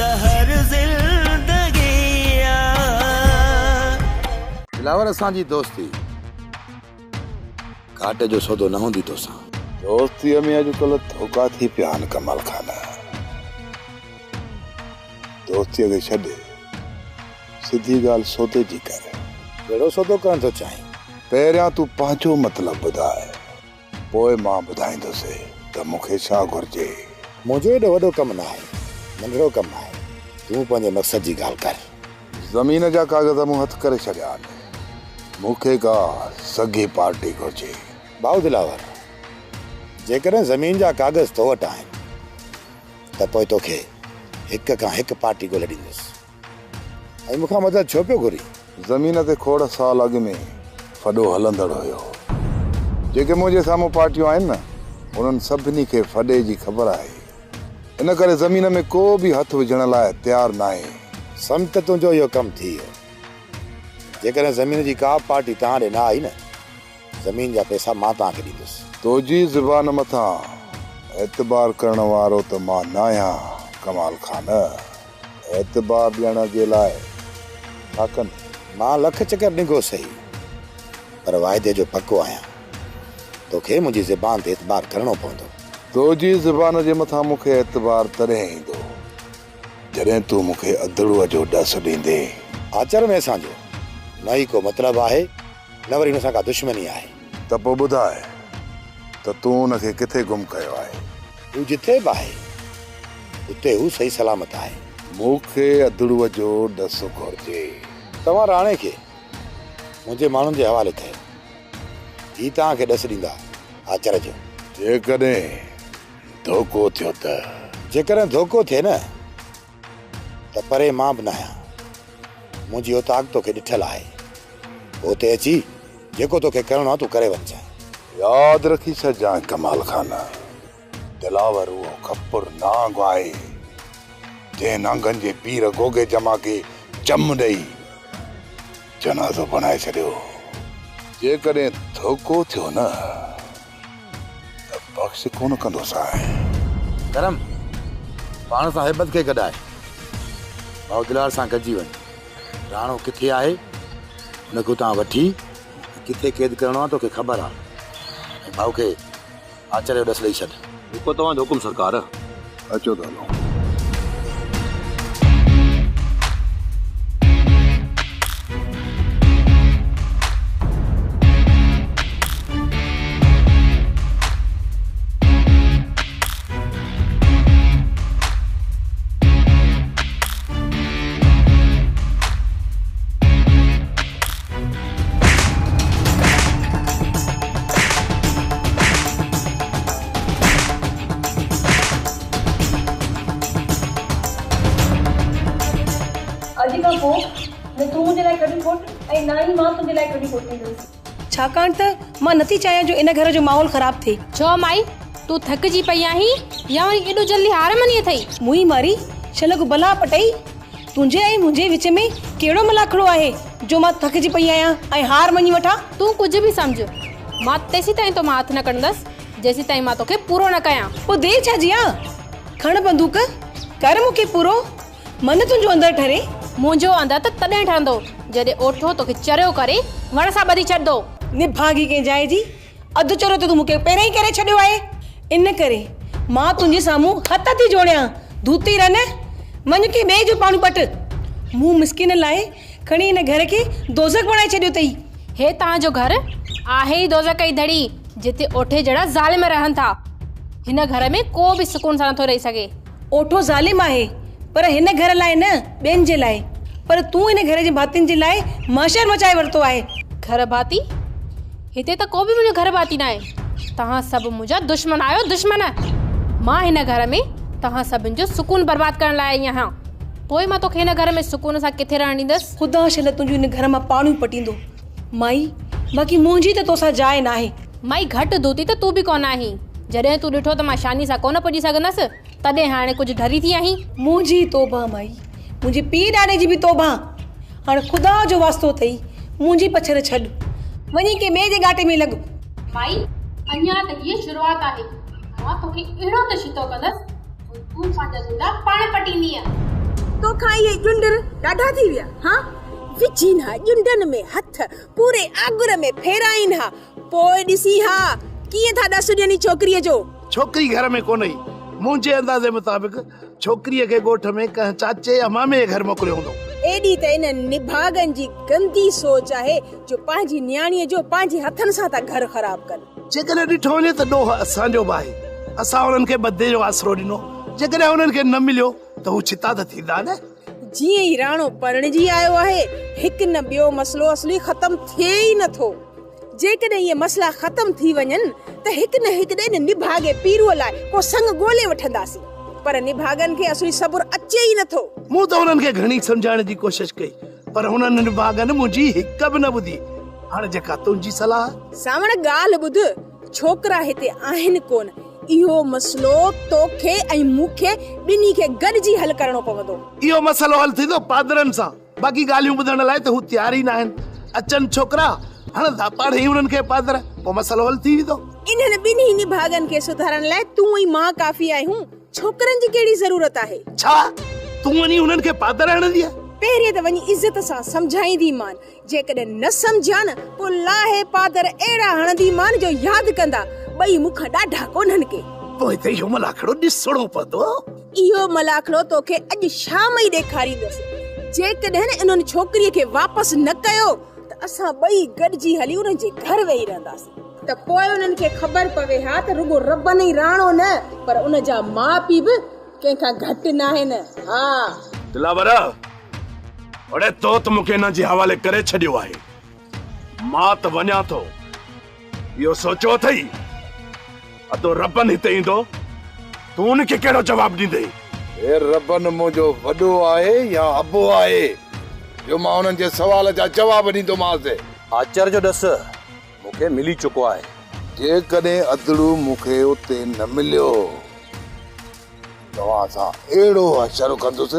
زهر زندگي آ. دلاور اسان جي دوستي گهاٽي جو سودو نه هوندي توسان. دوستيء ۾ اڄڪلهه ڌوڪا ٿي پيا آهن ڪمال خان. دوستيء کي ڇڏ، سڌي ڳالهه سودي جي ڪر. ڪهڙو سودو ڪرڻ ٿو چاهين؟ پهريان تون پنهنجو مطلب ٻڌاء، پوء مان ٻڌائيندس ته مون کي ڇا گهرجي. منهنجو ايڏو وڏو ڪم ناهي، ننڍڙو ڪم آهي. تون پنهنجي مقصد جي ڳالهه ڪر. زمين جا ڪاغذ مون هٿ ڪري ڇڏيا آهن. مون کي ڪا سگهي پارٽي گهرجي. ڀائو دلاور، جيڪڏهن زمين جا ڪاغذ تو وٽ آهن ته پوء توکي هڪ کان هڪ پارٽي ڳولي ڏيندس. ۽ مون کان مدد ڇو پيو گهرين؟ زمين تي کوڙ سال اڳ ۾ ڦڏو هلندڙ هيو. جيڪي منهنجي سامهون پارٽيون آهن نه، انهن سڀني کي ڦڏي جي خبر آهي. ان ڪري زمين ۾ ڪو به هٿ وجهڻ لاء تيار ناهي. سمجهه ته تنهنجو اهو ڪم ٿي ويو. جيڪڏهن زمين جي ڪا به پارٽي توهان ڏي نه آئي نه، زمين جا پئسا مان توهان کي ڏيندس. تنهنجي زبان مٿان اعتبار ڪرڻ وارو ته مان ناهيان ڪمال خان. اعتبار ڏيڻ جي لاء ڇا ڪندين؟ مان لک چڪر ڏنگو سهي، پر واعدي جو پڪو آهيان. توکي منهنجي زبان تي اعتبار ڪرڻو پوندو. تنهنجي زبان جي مٿان مون کي اعتبار تڏهن ايندو، جڏهن تون مون کي اڌڙوء جو ڏس ڏيندين. آچر ۾ اسان جو نه ئي ڪو مطلب آهي، نه وري هن سان ڪا دشمني آهي. ته پوء ٻڌاء ته تون ان کي ڪٿي گم ڪيو آهي؟ هو جتي به آهي، اتي هو صحيح سلامت آهي. مون کي اڌڙوء جو ڏس گهرجي. توهان راڻي کي منهنجي ماڻهن جي حوالي ڪيو. هي توهان کي ڏس ڏيندا آچر جو. جيڪڏهن ڌوڪو ٿيو ته؟ جيڪڏهن ڌوڪو ٿئي نه ته پري مان به ناهيان. منهنجي اوطاق توکي ڏٺل آهي. اتي اچي جيڪو توکي ڪرڻو آهي تون ڪري وڃجانء. ياد رکي ڇڏجانء ڪمال خان، دلاور اهو کپر نانگ آهي، جنهن نانگن جي پير گوگي جمع کي چم ڏئي جنازو بڻائي ڇڏيو. جيڪڏهن ڌوڪو ٿيو نه ته بخش ڪونه ڪندوسانء. ڪرم، پاڻ سان هيبت کي گڏاء. ڀائو دلاور سان گڏجي وڃ. راڻو ڪٿي آهي، ان کي اتان وٺي ۽ ڪٿي قيد ڪرڻو آهي توکي خبر آهي ۽ ڀائو کي آچر جو ڏس ڏئي ڇڏ. جيڪو توهان جو حڪم سرڪار. اچو ته هلون. اڄ کان پوء نه تون منهنجي لاء کڏيون کوٽ ۽ نه ئي مان تنهنجي لاء کڏيون کوٽيندس. ڇاڪاڻ ته مان نٿي چاهيان جو ان گهر جو ماحول خراب ٿئي. ڇو مائي، تون ٿڪجي پئي آهين يا وري ايڏو جلدي هار مڃي اٿئي؟ منهن ماري، شل ڪو بلا پٽئي، تنهنجي ۽ منهنجي وچ ۾ ڪهڙو ملاکڙو آهي جو مان ٿڪجي پئي آهيان ۽ هار مڃي وٺان؟ تون ڪجهه به سمجهه، مان تيسيتائين تو مان هٿ نه ڪڍندس، جيسيتائين مان توکي پورو نه ڪيان. پوء دير ڇا جي آ؟ کڻ بندوق، ڪر مون کي پورو، من تنهنجو اندر ٺري. منهنجو اندر ته تڏهن ٺرندو، جڏهن اوٺو توکي چريو ڪري وڻ سان ٻڌي ڇڏندو. نڀاڳي ڪنهن جاء جي، اڌ چريو ته تون مون کي پهريان ئي ڪري ڇڏيو آهي، ان ڪري مان تنهنجي سامهون هٿ ٿي جوڙيان، ڌوتي رن، وڃ ڪنهن ٻئي جو پاڻيون پٽ. مون مسڪين لاء کڻي هن گهر کي دوزخ بڻائي ڇڏيو اٿئي. هي توهان جو گهر آهي ئي دوزخ جي دڙي، جتي اوٺي جهڙا ظالم رهن ٿا. هن گهر ۾ ڪو به سڪون سان نٿو رهي سگهي. اوٺو ظالم آهي، پر هن گهر لاء نه، ٻين جي لاء. پر تون هن گهر جي ڀاتين جي لاء محشر مچائي ورتو آهي. گهر ڀاتي؟ هتي ته ڪو به منهنجو گهر ڀاتي ناهي. توهان سڀ منهنجا دشمن آهيو، دشمن! مان هن گهر ۾ توهان سڀن جو سڪون برباد ڪرڻ لاء آئي آهيان. پوء مان توکي هن گهر ۾ سڪون سان ڪٿي رهڻ ڏيندس؟ خدا شل تنهنجو هن گهر مان پاڻيون پٽيندو. مائي، باقي منهنجي ته توسان جاء ناهي. مائي، گهٽ ڌوتي ته تون به ڪونه آهين. جڏهن تون ڏٺو ته مان شاني سان ڪونه پڄي سگهندس، تڏهن هاڻي ڪجهه ڍري ٿي آهين. منهنجي توبهه مائي، منهنجي پيء ڏاڏي جي به توبهه. هاڻ خدا جو واسطو اٿئي، منهنجي پڇر ڇڏ. وڃي ڪنهن ٻئي جي ڳاٽي ۾ لڳ. مائي، اڃا ته هيء شروعات آهي. مان توکي اهڙو ته شتو ڪندس، جو تون پنهنجا زندا پاڻ پٽيندينء. توکان اهي ڄنڊر ڏاڍا ٿي ويا، هان؟ وجهين ها ڄنڊن ۾ هٿ، پوري آڳر ۾ ڦيرائين ها، پوء ڏسين ها ڪيئن ٿا ڏس ڏين ڇوڪريء جو. ڇوڪري گهر ۾ ڪونه هئي. منهنجي اندازي مطابق ڇوڪريء کي ڳوٺ ۾ ڪنهن چاچي يا مامي جي گهر موڪليو هوندو. ايڏي ته انهن نڀاڳن جي گندي سوچ آهي جو پنهنجي نياڻيء جو پنهنجي هٿن سان ٿا گهر خراب ڪن. جيڪڏهن ڏٺو وڃي ته ڏوهه اسان جو به آهي. اسان انهن کي بدي جو آسرو ڏنو. جيڪڏهن انهن کي نه مليو ته هو ڇتا ته ٿيندا نه. جيئن ئي راڻو پرڻجي آيو آهي، هڪ نه ٻيو مسئلو اصلي ختم ٿئي ئي نه ٿو. جيڪڏهن اهي مسئلا ختم ٿي وڃن ته هڪ نه هڪ ڏينهن نڀاڳي پيروء لاء ڪو سڱ ڳولي وٺنداسين. پر نڀاڳن کي اصلي صبر اچي ئي نه ٿو. مون ته انهن کي گهڻي سمجهائڻ جي ڪوشش ڪئي، پر هنن نڀاڳن منهنجي هڪ به نه ٻڌي. هاڻ جيڪا تنهنجي صلاح. سانوڻ ڳالهه ٻڌ، ڇوڪرا هتي آهن ڪونه. اهو مسئلو توکي ۽ مون کي ٻنهي کي گڏجي حل ڪرڻو پوندو. اهو مسئلو حل ٿيندو پادرن سان. باقي ڳالهيون ٻڌڻ لاء ته هو تيار ئي ناهن. اچن ڇوڪرا، هڻندا پاڻهي انهن کي پادر، پوء مسئلو حل ٿي ويندو. انهن ٻنهي نڀاڳن کي سڌارڻ لاء تون ۽ مان ڪافي آهيون. ڇوڪرن جي ڪهڙي ضرورت آهي؟ ڇا تون وڃي انهن کي پادر هڻندينء؟ پهرين ته وڃي عزت سان سمجهائينديمان. جيڪڏهن نه سمجهيا نه، پوء لاهي پادر اهڙا هڻنديمان جو ياد ڪندا، ٻئي مون کان ڏاڍا ڪونهن ڪي. پوء ته اهو ملاکڙو ڏسڻو پوندو. اهو ملاکڙو توکي اڄ شام ئي ڏيکاريندس. جيڪڏهن انهن ڇوڪريء کي واپس نه ڪيو ته اسان ٻئي گڏجي هلي انهن جي گهر ويهي رهنداسين. ته پوء انهن کي خبر پوي ها ته رڳو ربن ۽ راڻو نه پر ان جا ماء پيء به ڪنهن کان گهٽ ناهن. ها. دلاور، اڙي تو ته مون کي انهن جي حوالي ڪري ڇڏيو آهي. مان ته وڃان ٿو. اهو سوچيو اٿئي؟ ادو ربن هتي ايندو، تون ان کي ڪهڙو جواب ڏيندين؟ هي ربن منهنجو وڏو آهي يا ابو آهي جو مان انهن جي سوال جا جواب ڏيندومانس؟ آچر جو ڏس مون کي ملي چڪو آهي. جيڪڏهن ادڙو مون کي اتي نه مليو، توهان سان اهڙو حشر ڪندس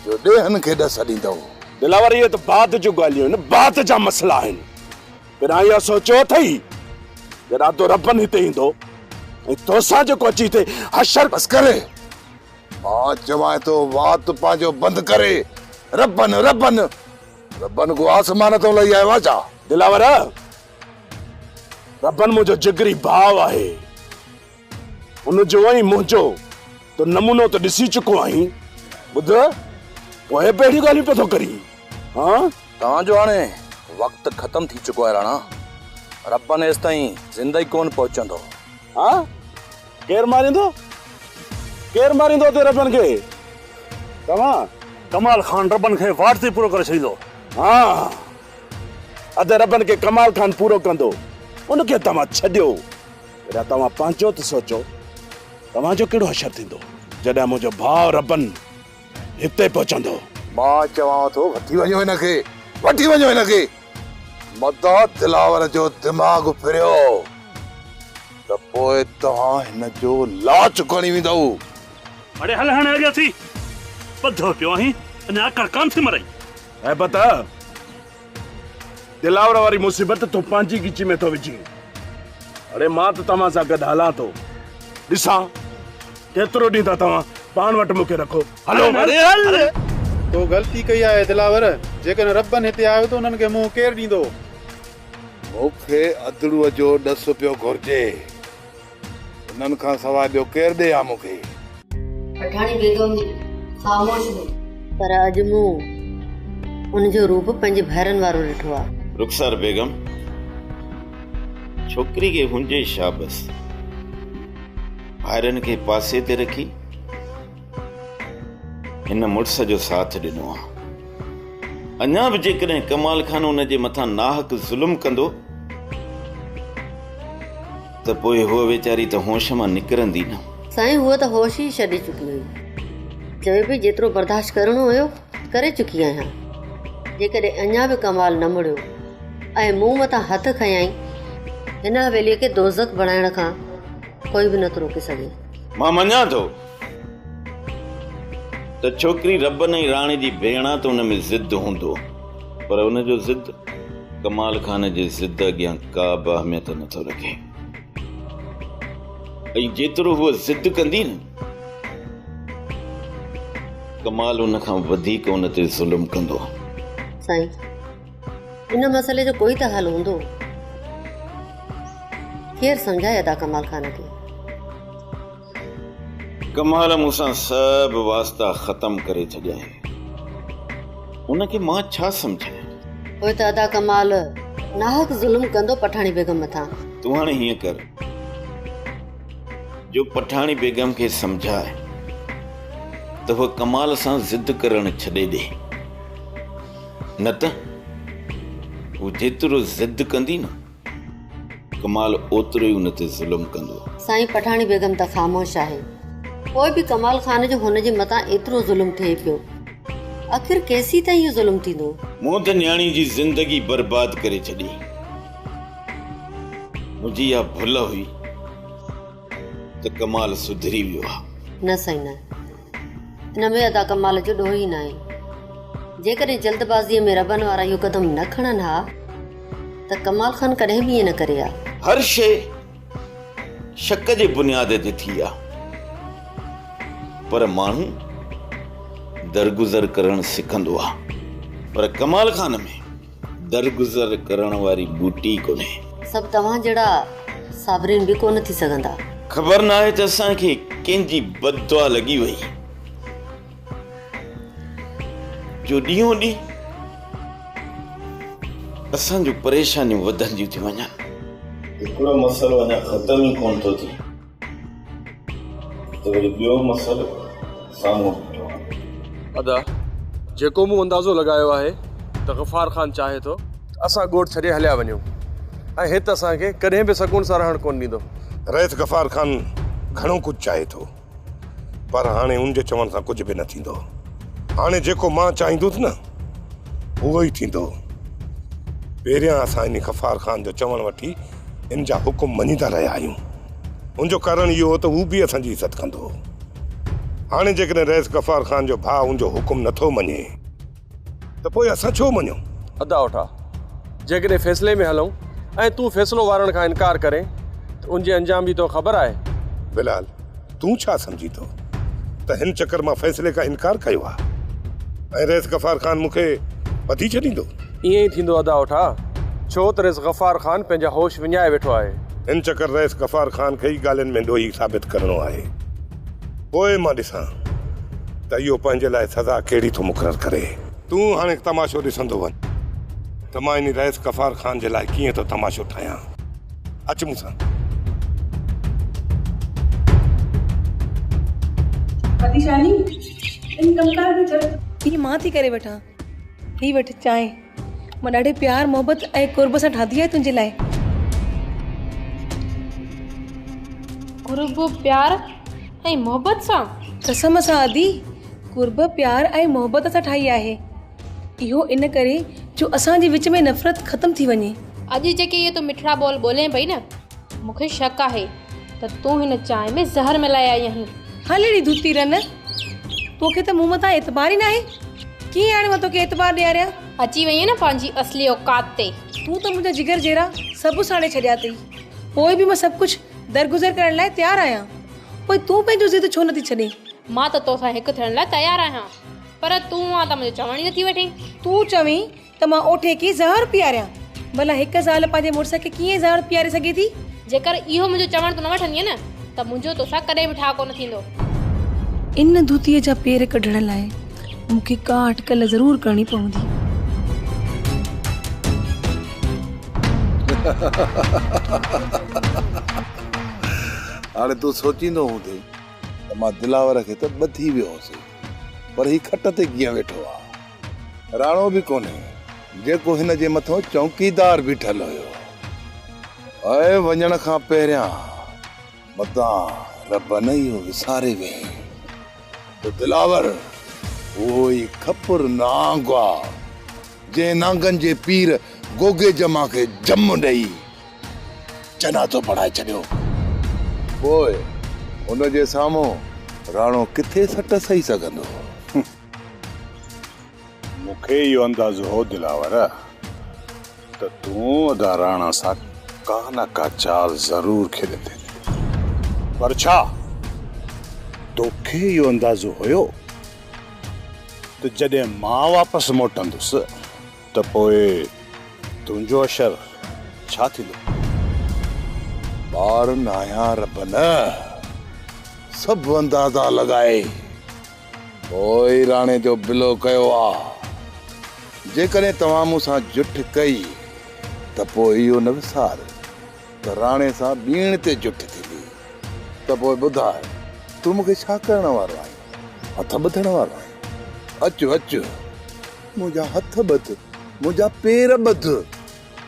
جو ڏيهن کي ڏس ڏيندؤ. دلاور اهي ته بعد جون ڳالهيون آهن، بعد جا مسئلا آهن. پهريان اهو سوچيو اٿئي جڏهن ادو ربن هتي ايندو ۽ توسان جيڪو اچي هتي حشر. بس ڪري، مان چوانء ٿو وات پنهنجو بند ڪري، ربن ربن ربن ڪو آسمان تان لهي آيو آ ڇا؟ دلاور، ربن منهنجو جگري ڀاء آهي. ان جو ۽ منهنجو تون نمونو ته ڏسي چڪو آهين. ٻڌ، پوء به اهڙيون ڳالهيون پيو ٿو ڪرين، هان؟ توهان جو هاڻي وقت ختم ٿي چڪو آهي راڻا. ربن ايستائين زنده ئي ڪونه پهچندو. هان؟ ڪير ماريندو؟ ڪير ماريندو اتي ربن کي؟ توهان؟ ڪمال خان ربن کي واٽ تي پورو ڪري ڇڏيندو. هان، ادي ربن کي ڪمال خان پورو ڪندو. ان کي توهان ڇڏيو. پهريان توهان پنهنجو ته سوچو، توهان جو ڪهڙو حشر ٿيندو، جڏهن منهنجو ڀاء ربن هتي پهچندو. مان چوانء ٿو وٺي وڃو هن کي، وٺي وڃو هن کي. متان دلاور جو دماغ ڦريو ته پوء توهان هن جو لاش کڻي ويندؤ. اڙي هل هاڻي اڳيان ٿي، ٻڌو پيو آهين، اڃا آڪڙ ڪانه ٿي مرئي. هيبت! دلاور واري مصيبت تون پنهنجي ڳچي ۾ ٿو وجهين. اڙي مان ته توهان سان گڏ هلان ٿو. ڏسان ڪيترو ڏينهن ٿا توهان پاڻ وٽ مون کي رکو. هلو. اڙي هل. تو غلطي ڪئي آهي دلاور. جيڪڏهن ربن هتي آيو ته انهن کي منهن ڪير ڏيندو؟ مون کي ادڙوء جو ڏس پيو گهرجي. انهن کان سواء ٻيو ڪير ڏئي ها مون کي؟ پٺاڻي بيگم خاموش هئي. پر اڄ مون ان جو روپ پنهنجي ڀائرن وارو ڏٺو آ. رخسار بيگم، ڇوڪري کي هنجي شابس. ڀائرن کي پاسي تي رکي هن مڙس جو ساٿ ڏنو آ. اڃا به جيڪڏهن ڪمال خان ان جي مٿان ناحق ظلم ڪندو ته پوء هوء ويچاري ته هوش مان نڪرندي نه. سائين هوء ته هوش ئي ڇڏي چڪي هئي. چوي پئي جيترو برداشت ڪرڻو هيو ڪري چڪي آهيان. جيڪڏهن اڃا به ڪمال نه مڙيو ۽ مون مٿان هٿ کنيائين هن حويليء کي دوزخ بڻائڻ کان ڪوئي به نٿو روڪي سگهي. مان مڃان ٿو ته ڇوڪري ربن ۽ راڻي جي ڀيڻ آ ته ان ۾ ضد هوندو پر ان جو ضد ڪمال خان جي ضد اڳيان ڪا به اهميت نٿو رکي ۽ جيترو هوء ضد ڪندي نه ڪمال ان खां वधीक उन ते ज़ुल्म कंदो। साईं, इन मसइले जो कोई त हल हूंदो। केरु सम्झाए अदा कमाल खान खे? कमाल मूंसां सभु वास्ता ख़तम करे छॾिया आहिनि, उनखे मां छा सम्झायां? पोइ त अदा कमाल नाहक ज़ुल्म कंदो पठाणी बेगम मथां। तूं हाणे हीअं कर जो पठाणी बेगम खे सम्झाए त हूअ कमाल सां ज़िद करणु छॾे ॾे, न त हू जेतिरो ज़िद कंदी न कमाल ओतिरो ई उन ते ज़ुल्म कंदो। साईं, पठाणी बेगम त ख़ामोश आहे, पोइ बि कमाल खान जो हुन जे मथां एतिरो ज़ुल्म थिए पियो, आख़िर केसी ताईं इहो ज़ुल्म थींदो? मूं त नियाणी जी ज़िंदगी बर्बाद करे छॾी, मुंहिंजी इहा भुल हुई त कमाल सुधरी वियो आहे। न साईं न, इन में अदा कमाल जो ॾोह ई न आहे। जेकॾहिं जल्दबाज़ीअ में रबन वारा इहो क़दम न खणनि हा त कमाल खान कॾहिं बि ईअं न करे हा। हर शइ शक जे बुनियाद ते थी आहे, पर माण्हू दरगुज़र करणु सिखंदो आहे, पर कमाल खान में दरगुज़र करण वारी बूटी कोन्हे। सभु तव्हां जहिड़ा साबरीन बि कोन थी सघंदा। ख़बर न आहे त असांखे कंहिंजी बददुआ लॻी वई जो ॾींहों ॾींहुं असांजूं परेशानियूं वधंदियूं थी वञनि। हिकिड़ो मसइलो अञा ख़तमु ई कोन थो थिए त वरी ॿियो मसइलो साम्हूं बीठो आहे। अदा, जेको मूं अंदाज़ो लॻायो आहे त गफ़ार ख़ान चाहे थो त असां ॻोठ छॾे हलिया वञूं ऐं हिते असांखे कॾहिं बि सकून सां रहणु कोन ॾींदो। रईस गफ़ार ख़ान घणो कुझु चाहे थो, पर हाणे उनजे चवण सां कुझु बि न थींदो। हाणे जेको मां चाहींदुसि न उहो ई थींदो। पहिरियां असां इन गफ़ार ख़ान जो चवण वठी इन जा हुकुम मञींदा रहिया आहियूं। उनजो कारण इहो हो त हू बि असांजी इज़त कंदो हो। हाणे जेकॾहिं रईस गफ़ार ख़ान जो भाउ उनजो हुकुम नथो मञे त पोइ असां छो मञूं? अदा उठा, जेकॾहिं फ़ैसिले में हलूं ऐं तूं फ़ैसिलो वारण खां इनकार करें त उनजे अंजाम जी तोखे ख़बर आहे? बिलाल, तूं छा सम्झी थो त हिन चक्कर मां फ़ैसिले खां इनकार कयो आहे ऐं रईस गफ़ार ख़ान मूंखे ॿधी छॾींदो? ईअं ई थींदो अदा उठा, छो त रईस गफ़ार ख़ान पंहिंजा होश विञाए वेठो आहे। हिन चक्कर रईस गफ़ार ख़ान खे ई ॻाल्हियुनि में ॾोही साबित करिणो आहे, पोइ मां ॾिसां त इहो पंहिंजे लाइ सज़ा कहिड़ी थो मुक़ररु करे। तूं हाणे तमाशो ॾिसंदो वञ त मां इन रईस गफ़ार ख़ान जे लाइ कीअं थो तमाशो ठाहियां। अच मूंसां। पतिशानी, इन कमकार खे छॾ। हीअ मां थी करे वठां। हीअ वठि चांहि, मां ॾाढे प्यार मोहबत ऐं कुर्ब सां ठाही आहे तुंहिंजे लाइ। कुर्ब प्यार ऐं मोहबत सां? कसम सां अदी, कुर्ब प्यार ऐं मोहबत सां ठाही आहे। इहो इन करे जो असांजे विच में नफ़रत ख़तमु थी वञे। अॼु जेके इहे तूं मिठड़ा ॿोल ॿोले पई न, मूंखे शक आहे त तूं हिन चांहि में ज़हर मिलाए आई आहीं। हल अहिड़ी धूती रन, तोखे त मूं मथां एतबार ई न आहे। कीअं हाणे मां तोखे एतबार ॾियारियां? अची वई न पंहिंजी असली औकात ते। तूं त मुंहिंजा जिगर जहिड़ा सभु साड़े छॾिया अथई, पोइ बि मां सभु कुझु दरगुज़र करण लाइ तयारु आहियां, पोइ तूं पंहिंजो ज़िद छो नथी छॾे? मां त तोसां हिकु थियण लाइ तयारु आहियां, पर तूं आ त मुंहिंजो चवण ई नथी वठे। तूं चवीं त मां ओठे खे ज़हर पीआरियां, भला हिकु ज़ाल पंहिंजे मुड़ुस खे कीअं ज़हर पीआरे सघे थी? जेकर इहो मुंहिंजो चवण तूं न वठंदीअ न त मुंहिंजो तोसां कॾहिं बि ठाह कोन थींदो। इन धूतीअ जा पेर कढण लाइ मूंखे का अटकल ज़रूरु करणी पवंदी। हाणे तूं सोचींदो हूंदे त मां दिलावर खे त ॿधी वियो हुउसि, पर ही खट ते कीअं वेठो आहे? राणो बि कोन्हे जेको हिन जे मथां चौकीदार बीठल हुयो। ऐं वञण खां पहिरियां मतां रब न इहो विसारे वेहे त दिलावर उहो ई खपुर नांग आहे जंहिं नांगनि जे पीर गोगे जमा खे जम ॾेई चनातो बणाए छॾियो। पोइ हुनजे साम्हूं राणो किथे सट सही सघंदो? मूंखे इहो अंदाज़ो हो दिलावर त तूं अदा राणा सां का न का चाल ज़रूर खेॾंदे, पर छा तोखे इहो अंदाज़ो हुयो ته جڏهن مان واپس موٽندس ته پوء تنهنجو اشر ڇا ٿيندو؟ ٻار ناهيان رب نه، سڀ اندازا لڳائي پوء ئي راڻي جو بلو ڪيو آ. جيڪڏهن توهان مون سان جٺ ڪئي ته پوء اهو نه وسار ته راڻي سان ٻيڻ تي جٺ ٿيندي. ته پوء ٻڌاء تون مون کي ڇا ڪرڻ وارو آهين؟ هٿ ٻڌڻ وارو آهين؟ اچ اچ، منهنجا هٿ ٻڌ، منهنجا پير ٻڌ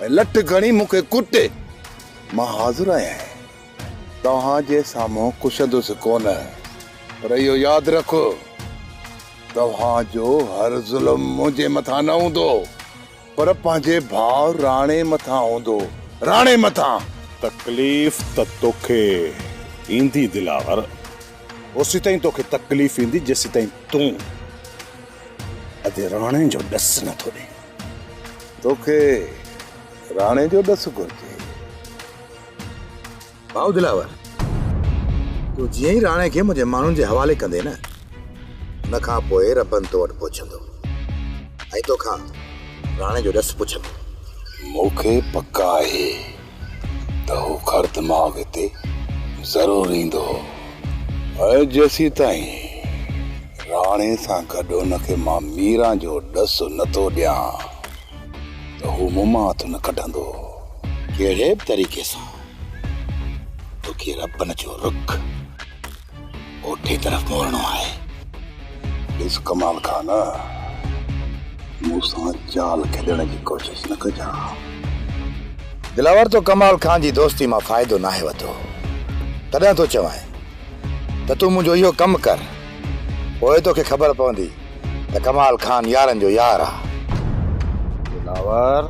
۽ لٺ کڻي مون کي ڪٽ. مان حاضر آهيان. توهان جي سامهون ڪشندس ڪونه، پر اهو ياد رک، توهان جو هر ظلم منهنجي مٿان نه هوندو، پر پنهنجي ڀاء راڻي مٿان هوندو، راڻي مٿان! تڪليف ته توکي ايندي دلاور، اوسيتائين توکي تڪليف ايندي جيسيتائين تون ادي راڻي جو ڏس نه ٿو ڏين. توکي راڻي جو ڏس گهرجي. ڀائو دلاور، تون جيئن ئي راڻي کي منهنجي ماڻهن جي حوالي ڪندين نه، ان کان پوء ربن تو وٽ پهچندو ۽ توکان راڻي جو ڏس پڇندو. مون کي پڪ آهي ته هو خر دماغ هتي ضرور ايندو ۽ جيسيتائين راڻي سان گڏ هن کي مان ميران جو ڏس نٿو ڏيان ته هو مون مان هٿ نه ڪڍندو. ڪهڙي به طريقي سان توکي ربن جو رخ اوٺي طرف موڙڻو آهي. ڏس ڪمال خان، مون سان چال کيڏڻ جي ڪوشش نه ڪجان. دلاور تو ڪمال خان جي دوستي مان فائدو ناهي ورتو، تڏهن ٿو چوانء ته تون منهنجو اهو ڪم ڪر، پوء توکي خبر پوندي ته ڪمال خان يارن جو يار آ. دلاور،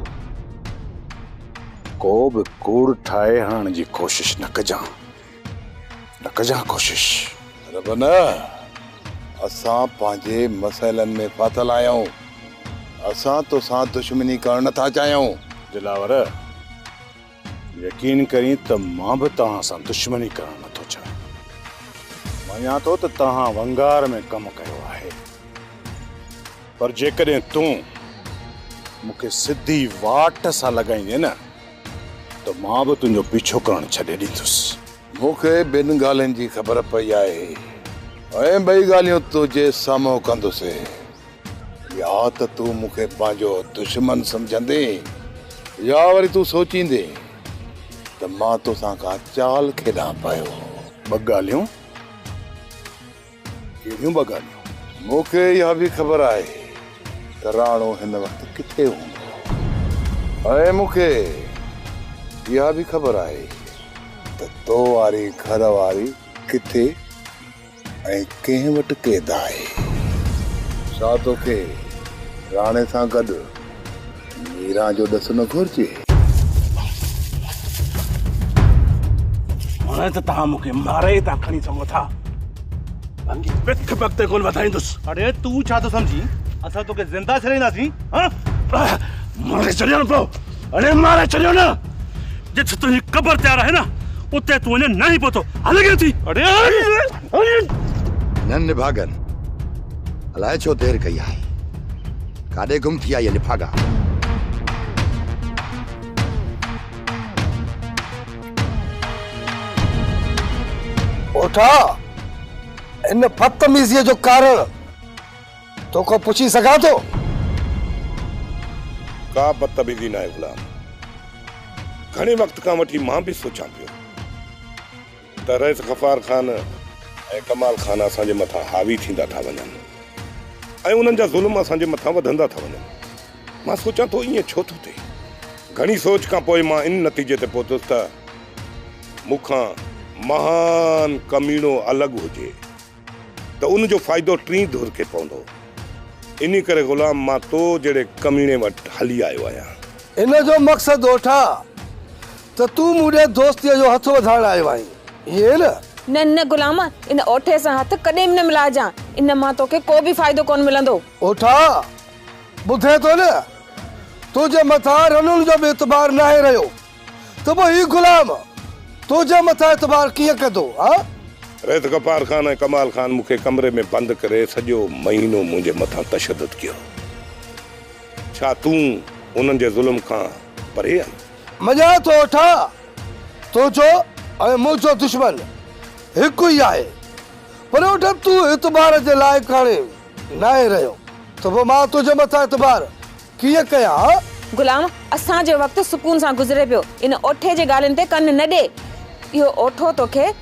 ڪو به ڪوڙ ٺاهي هڻڻ جي ڪوشش نه ڪجان، نه ڪجان ڪوشش. رب نه، اسان پنهنجي مسئلن ۾ ڦاٿل آهيون، اسان توسان دشمني ڪرڻ نه ٿا چاهيون. دلاور، يقين ڪرين ته مان به توهان سان دشمني ڪرڻ نه ٿو چاهيان. مڃان ٿو ته توهان ونگار ۾ ڪم ڪيو آهي. پر جيڪڏهن تون مون کي سڌي واٽ سان لڳائيندين نه ته مان به تنهنجو پيڇو ڪرڻ ڇڏي ڏيندس. مون کي ٻن ڳالهين جي خبر پئي آهي ۽ ٻئي ڳالهيون تنهنجي سامهون ڪندس. يا ته تون مون کي پنهنجو دشمن سمجهندين يا وري تون سوچيندين ته مان توسان ڪا چال کيڏان پيو. ٻه ڳالهيون؟ ڪهڙيون ٻه ڳالهيون؟ مون کي اها به خبر آهي ته راڻو هن وقت ڪٿي هوندو ۽ مون کي اها به خبر آهي ته تو واري گهر واري ڪٿي ۽ ڪنهن وٽ قيد آهي. ڇا توکي راڻي سان گڏ ميران جو ڏس نه گهرجي؟ هاڻي ته توهان مون کي ماري ئي ٿا کڻي سگهو ٿا. پنهنجي پٺ به اڳتي ڪونه وڌائيندس. اڙي تون ڇا ٿو سمجهين اسان توکي زنده ڇڏينداسين؟ ها؟ ماري ڇڏيو نه پوء. اڙي ماري ڇڏيو نه. جتي تنهنجي قبر تيار آهي نه اتي تون اڃا ناهين پهتو. هل اڳيان ٿي. اڙي هل. هنن نڀاڳن الائي ڇو دير ڪئي آهي. ڪاڏي گم ٿي آهي نڀاڳا. اوٺا، ان بدتميزيء جو ڪارڻ توکان پڇي سگهان ٿو؟ ڪا بدتميزي ناهي غلام. گهڻي وقت کان وٺي مان به سوچان پيو ته رئيس غفار خان ۽ ڪمال خان اسان جي مٿان حاوي ٿيندا ٿا وڃن ۽ انهن جا ظلم اسان جي مٿان وڌندا ٿا وڃن. مان سوچان ٿو ائين ڇو ٿو ٿئي؟ گهڻي سوچ کان پوء مان ان نتيجي تي پهتس ته مون کان مهان ڪميڻو الڳ هجي ته ان جو فائدو ٽين ڌر کي پوندو. انهي ڪري غلام مان تو جهڙي ڪميڻي وٽ هلي آيو آهيان. ان جو مقصد اوٺا ته تون مون ڏي دوستيء جو هٿ وڌائڻ آيو آهين، ائين نه؟ نه نه غلام، ان اوٺي سان هٿ ڪڏهن به نه ملائجان، ان مان توکي ڪو به فائدو ڪونه ملندو. اوٺا، ٻڌين ٿو نه، تنهنجي مٿان رنن جو به اعتبار ناهي رهيو ته پوء هي غلام تنهنجي مٿان اعتبار ڪيئن ڪندو، ها؟ رئيس غفار خان ۽ ڪمال خان مون کي ڪمري ۾ بند ڪري سڄو مهينو منهنجي مٿان تشدد ڪيو. ڇا تون انهن جي ظلم کان پري آهين؟ مڃان ٿو اوٺا، تنهنجو ۽ منهنجو دشمن هڪ ئي آهي. پر اوٺا تون اعتبار جي لائق هاڻي ناهين رهيو ته پوء مان تنهنجي مٿان اعتبار ڪيئن ڪيان ها؟ غلام، اسان جو وقت سڪون سان گذري پيو. ان اوٺي جي ڳالهين تي ڪن نه ڏي. اهو اوٺو توکي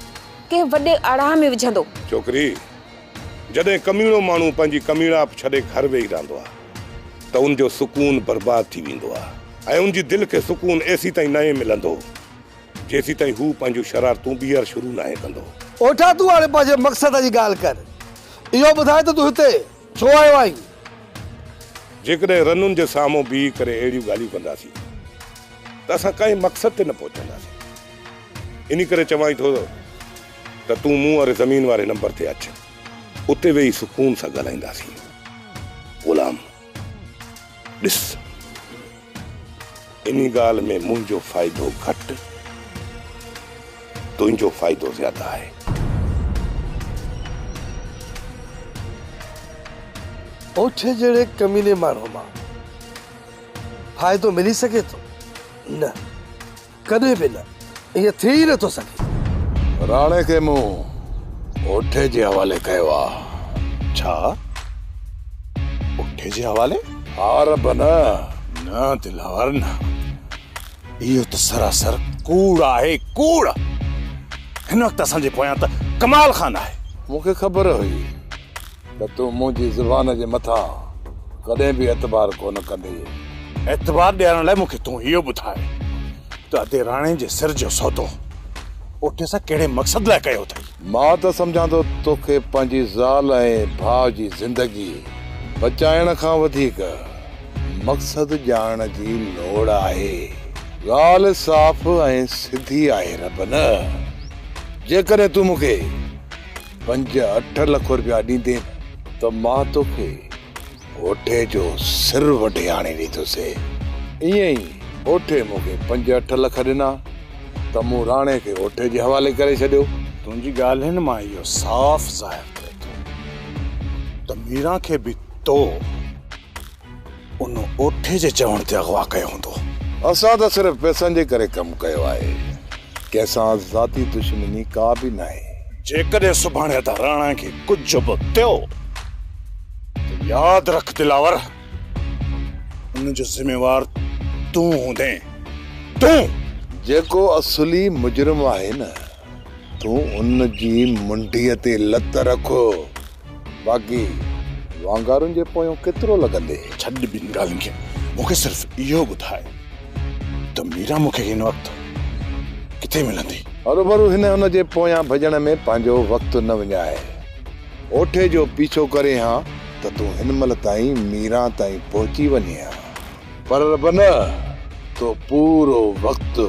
ڪنهن وڏي آڙاهه ۾ وجهندو. ڇوڪري، جڏهن ڪميڻو ماڻهو پنهنجي ڪميڻائپ ڇڏي گهر ويهي رهندو آهي ته ان جو سڪون برباد ٿي ويندو آهي ۽ ان جي دل کي سڪون ايسيتائين ناهي ملندو جيسيتائين هو پنهنجون شرارتون ٻيهر شروع ناهي ڪندو. اوٺا تون هاڻي پنهنجي مقصد جي ڳالهه ڪر. اهو ٻڌاء ته تون هتي ڇو آيو آهين؟ جيڪڏهن رنن جي سامهون بيهي ڪري اهڙيون ڳالهيون ڪنداسين ته اسان ڪنهن مقصد تي نه پهچنداسين. انهي ڪري چوانء ٿو ته تون مون واري زمين واري نمبر تي اچ. اتي ويهي سڪون سان ڳالهائينداسين. غلام! ڏس! انهي ڳالهه ۾ منهنجو فائدو گهٽ، تنهنجو فائدو زياده آهي. اوٺي جهڙي ڪميني ماڻهو مان فائدو ملي سگهي ٿو؟ نه، ڪڏهن به نه، ائين ٿي ئي نٿو سگهي. راڻي کي مون اوٺي جي حوالي ڪيو آ. ڇا؟ اوٺي جي حوالي؟ ها رب نه. نه دلاور نه. اهو ته سراسر ڪوڙ آهي، ڪوڙ. هن وقت اسان جي پويان ته ڪمال خان آهي. مون کي خبر هئي ته تون منهنجي زبان جي مٿان ڪڏهن به اعتبار ڪونه ڪندين. اعتبار ڏيارڻ لاء مون کي تون اهو ٻڌاء ته ادي راڻي جي سر جو سودو اوٺي سان ڪهڙي مقصد لاء ڪيو اٿئي؟ مان ته سمجهان ٿو توکي پنهنجي زال ۽ ڀاء جي زندگي بچائڻ کان وڌيڪ مقصد ڄاڻڻ جي لوڙ آهي. ڳالهه صاف ۽ سڌي آهي رب نه، جيڪڏهن تون مون کي پنج اٺ لک رپيا ڏيندين ته مان توکي اوٺي جو سر وڍي آڻي ڏيندس. ائين ئي اوٺي مون کي پنج اٺ لک ڏنا ته مون راڻي کي اوٺي جي حوالي ڪري ڇڏيو. تنهنجي ڳالهين مان اهو صاف ظاهر ٿئي ٿو ته ميران کي به تو ان اوٺي جي چوڻ تي اغوا ڪيو هوندو. اسان ته صرف پئسن جي ڪري ڪم ڪيو آهي. ڪنهن سان ذاتي دشمني ڪا به ناهي. جيڪڏهن سڀاڻي ادا راڻا کي ڪجهه به ٿيو ته ياد رک دلاور، ان جو ذميوار تون هوندين. تون! جيڪو اصلي مجرم آهي نه، تون ان جي منڍيء تي لت رک. باقي وانگارن جي پويون ڪيترو لڳندي؟ ڇڏ ٻن ڳالهين کي، مون کي صرف اهو ٻڌاء ته ميران مون کي هن وقت ڪٿي ملندي؟ هروڀرو هن هن جي پويان ڀڄڻ ۾ پنهنجو وقت نه وڃاء. اوٺي جو پيڇو ڪرين ها ته تون هن مهل تائين ميران تائين پهچي وڃين ها. پر رب نه، تو پورو وقت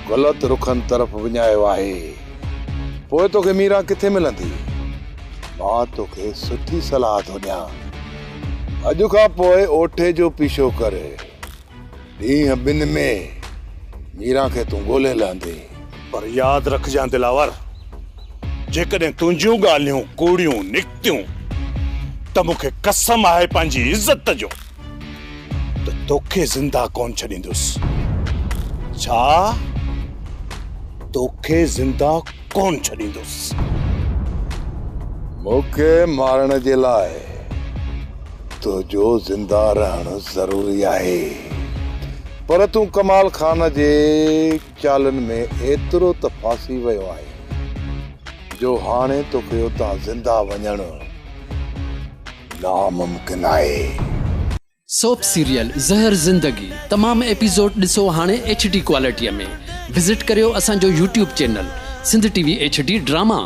غلط رخن طرف وڃايو آهي. پوء توکي ميران ڪٿي ملندي؟ مان توکي سٺي صلاح ٿو ڏيان. اڄ کان پوء اوٺي جو پيڇو ڪر. ڏينهن ٻن ۾ ميران کي تون ڳولي لهندين. پر ياد رکجان دلاور، جيڪڏهن تنهنجيون ڳالهيون ڪوڙيون نڪتيون ته مون کي قسم آهي پنهنجي عزت جو ته توکي زنده ڪونه ڇڏيندس. ڇا؟ توکي زنده ڪونه ڇڏيندس. مون کي مارڻ جي لاء تنهنجو زنده رهڻ ضروري آهي. پر تون ڪمال خان جي چالن ۾ ايترو ته ڦاسي ويو آهين جو هاڻي توکي اتان زنده وڃڻ ناممڪن آهي. سوپ سيريل زهر زندگي تمام ايپيسوڊ ڏسو هاڻي ايڇ ڊي ڪوالٽي ۾ وزٽ ڪريو اسان جو YouTube channel Sindh T V H D drama.